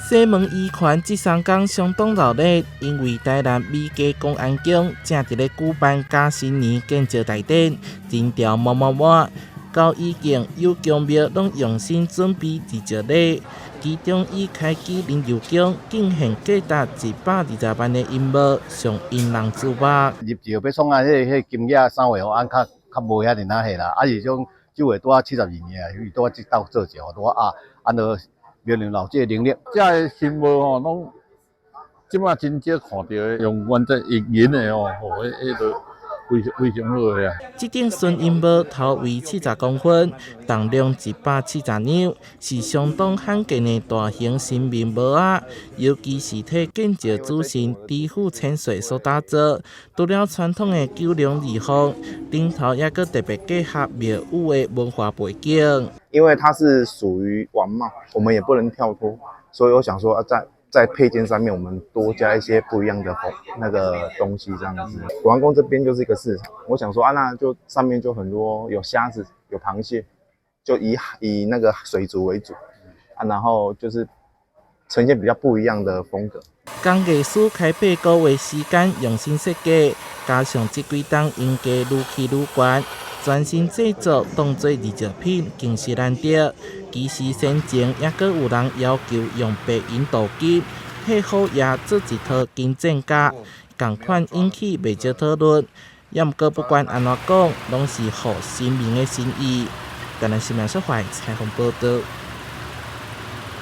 西門漁權這三工相當熱鬧，因為台南美加廣安宮正佇咧舉辦甲新年建醮大典，人潮滿滿滿。高以敬、有宮廟攏用心準備儀式禮，其中以開基靈佑宮敬獻價值120萬的銀帽，上引人注目。入醮欲創啊，彼個金額三月吼，按較較無遐爾仔彼啦，啊是種這位拄仔72年啊，伊拄仔這鬥做者吼，拄仔啊，按著明年老這個能力。這个新帽吼，攏這馬真少看著的，用原則銀銀的吼，吼，彼彼個非常非常好的啊。這頂純銀帽頭圍70公分，重量170兩，是相當罕見的大型神明帽仔，尤其是替建醮主神知府千歲所打造。除了傳統的九龍二鳳，頂頭猶閣特別結合廟宇的文化背景。因為它是屬於王帽，我們也不能跳脫，所以我想說啊，在配件上面，我們多加一些不一樣的那個東西，這樣子。廣安宮這邊就是一個市場，我想說啊，那就上面就很多有蝦子、有螃蟹，就以那個水族為主啊，然後就是呈現比較不一樣的風格。工藝師開8個月時間用心設計，加上這幾冬鷹價愈起愈懸，全新製作當做儀式品，更是難得。其實先前猶閣有人要求用白銀鍍金替虎爺做一套金戰甲，仝款引起袂少討論。猶毋過不管按怎講，攏是予神明的心意。台南新聞小懷採訪報導。